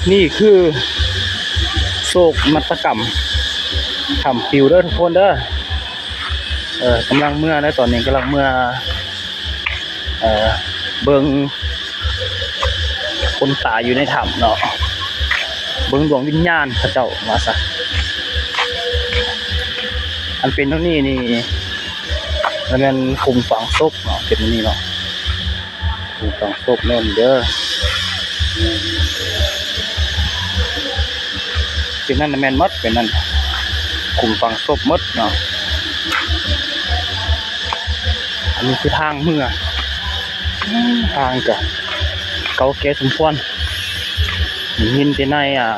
ນີ້ຄືໂສກນາດຕະກຳຖ້ຳປິວເດີທຸກຄົນເດີ. ເອີ ກຳລັງເມືອເດີ ຕອນນີ້ກຳລັງເມືອ ເອີ ເບິ່ງຄົນຕາຍຢູ່ໃນຖ້ຳເນາະ ເບິ່ງດວງວິນຍານເຂົາເຈົ້າວ່າຊະ. ອັນເປັນແນວນີ້ນີ້ ມັນແມ່ນຂຸມຝັງສົບເນາະ ເປັນແນວນີ້ເນາະ. ຂຸມຝັງສົບແມ່ນເດີ ເປັນນັ້ນນະແມ່ນໝົດ ເປັນນັ້ນຂຸມຝັງສົບໝົດເນາະ. ອັນນີ້ຄືທາງເມືອ ທາງກະເກົ່າແກ່ສົມຄວນ ໄດ້ຍິນແຕ່ໃນ ອ່າ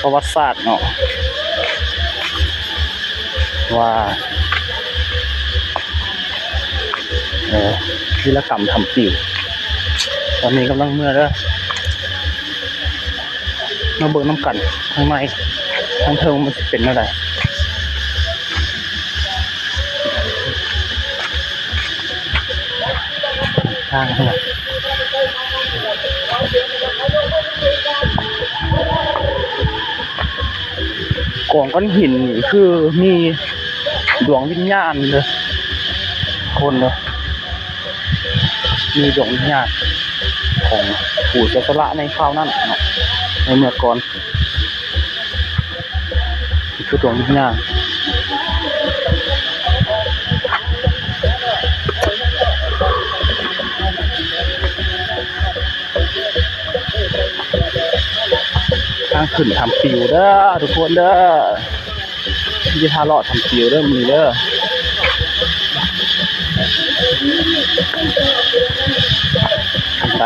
ປະຫວັດສາດເນາະ ວ່າ ເອີ ວິລະກຳຖ້ຳປິວ. ຕອນນີ້ກຳລັງເມືອເດີ ມາເບິ່ງນຳກັນ ທາງໃນ ທາງເທິງມັນຊິເປັນແນວໃດ. ທາງເຮືອນ ກອງກ້ອນຫີນນີ້ຄືມີດວງວິນຍານເດີ ຄົນເດີ ມີດວງວິນຍານຂອງຜູ້ເສຍສະຫຼະໃນຄາວນັ້ນເນາະ ໃນເມື່ອກ່ອນ. ຄືດວງວິນຍານ ທາງຂຶ້ນຖ້ຳປິວເດີທຸກຄົນເດີ ຢູ່ທ່າເລາະຖ້ຳປິວເດີມື້ນີ້ເດີ. ໄປ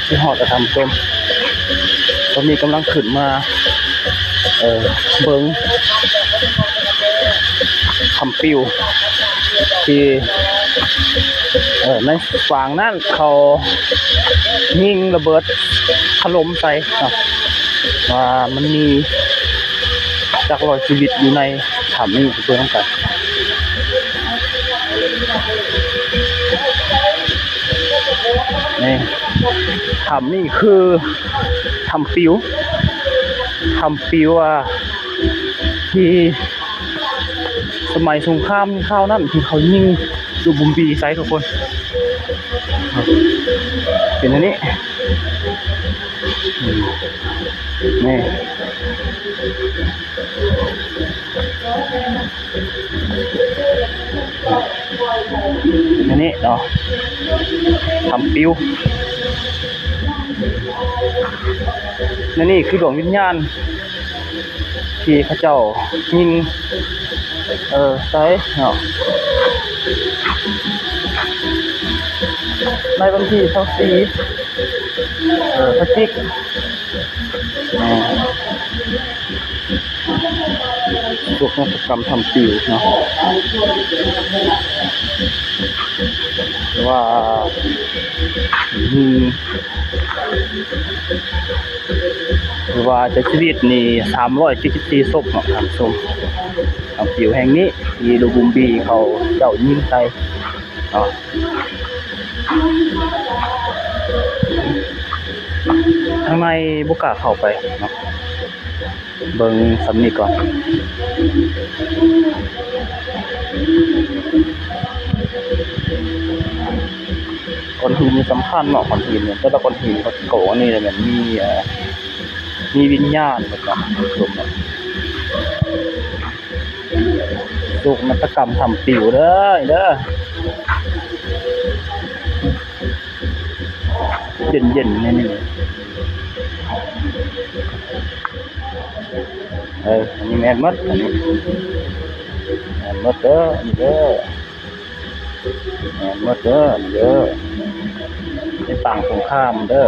ຊິຮອດແລ້ວທ່ານຜູ້ຊົມ ຕອນນີ້ກຳລັງຂຶ້ນມາ ເອີ ເບິ່ງຖ້ຳປິວ ທີ່ ເອີ ໃນຟາງນັ້ນເຂົາຍິງລະເບີດຖະຫຼົ່ມໃສ່ເນາະ ວ່າມັນມີຈັກຮ້ອຍຊີວິດຢູ່ໃນຖ້ຳນີ້ ໄປເບິ່ງນຳກັນ. ນີ້ ຖ້ຳນີ້ຄືຖ້ຳປິວ ຖ້ຳປິວ ອ່າ ທີ່ສະໄໝສົງຄາມຄາວນັ້ນ ທີ່ເຂົາຍິງລູກບົມບີໃສ່ທຸກຄົນ ເປັນອັນນີ້ ນີ້ ອັນນີ້ເນາະ ຖ້ຳປິວ ແລະ ນີ້ຄືດວງວິນຍານທີ່ເຂົາເຈົ້າຍິງ ເອີ ໃສ່ເນາະ ໃນວັນທີຊາວສີ່ ເອີ ພະຈິກ ອ່າ ໂສກນາດຕະກຳຖ້ຳປິວເນາະ ວ່າ ອືມ ຖືວ່າເສຍຊີວິດນີ້ສາມຮ້ອຍເຈັດສິບສີ່ສົບເນາະທ່ານຜູ້ຊົມ ຖ້ຳປິວແຫ່ງນີ້ ທີ່ລູກບຸມບີເຂົາເຈົ້າຍິງໃສ່ເນາະ ທາງໃນບໍ່ກ້າເຂົ້າໄປເນາະ. ເບິ່ງສ່ຳນີ້ກ່ອນ ກ້ອນຫີນນີ້ສຳຄັນເນາະ ກ້ອນຫີນນີ້ ແຕ່ລະກ້ອນຫີນເຂົາຊິໂກງອັນນີ້ແຫຼະ ແມ່ນມີ ເອີ ມີວິນຍານເນາະ ໂສກນາດຕະກຳຖ້ຳປິວເດີ ເດີ ເຢັນໆ ນີ້ ນີ້. ເອີ ອັນນີ້ແມ່ນໝົດ ອັນນີ້ແມ່ນໝົດເດີ ອັນນີ້ເດີ ແມ່ນໝົດເດີ ອັນນີ້ເດີ ໃນປາງສົງຄາມເດີ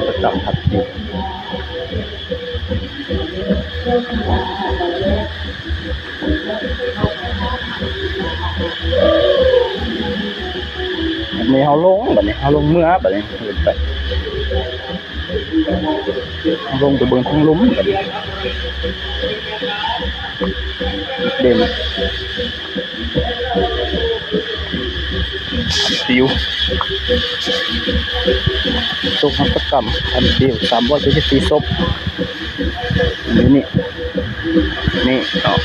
ປະຈຳພັດຢູ່ ບັດນີ້ເຮົາລົງ ບັດນີ້ເຮົາລົງເມືອ ບັດນີ້ຂຶ້ນໄປ. ລົງໄປເບິ່ງທາງລຸ່ມກັນ ເດັ່ນ ປິວ ໂສກນາດກຳ ພັນປິວ ສາມຮ້ອຍເຈັດສິບສີ່ສົບ ຢູ່ນີ້ ນີ້ເນາະ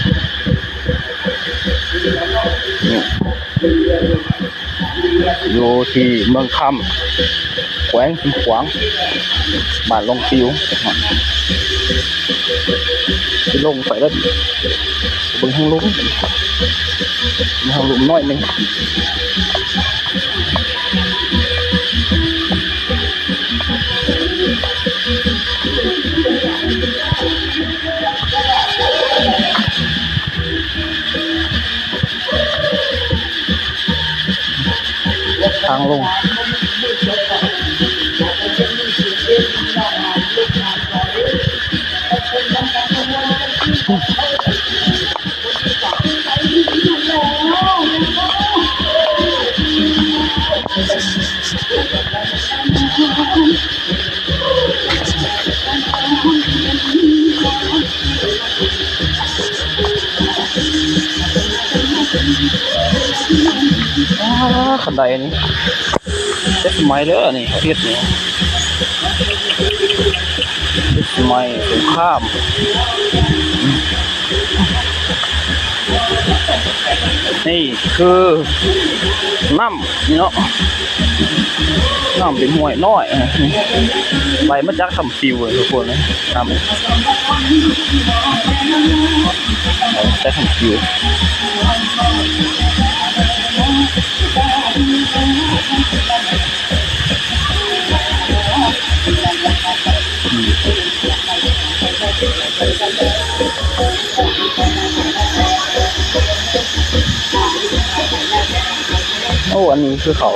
ນີ້ ຢູ່ທີ່ເມືອງຄຳ ແຂວງຊຽງຂວາງ ບ້ານລ່ອງປິວ ຊິລົງໄປແລ້ວ ເບິ່ງທາງລຸ່ມ ເບິ່ງທາງລຸ່ມໜ້ອຍໜຶ່ງ. ທາງລົງ ອ່າ ຄັນໄດອັນນີ້ ເຈັດໄມ້ເດີ ອັນນີ້ເຂົາເຮັດນີ້ ເຈັດໄມ້ສົງຄາມ. ນີ້ຄືນ້ຳນີ້ເນາະ ນ້ຳເປັນຫ້ວຍນ້ອຍ ໄຫຼມາຈາກຖ້ຳປິວ ທຸກຄົນ ນ້ຳ ໄຫຼມາຈາກຖ້ຳປິວ. ໂອ້ ອັນນີ້ຄືເຂົາ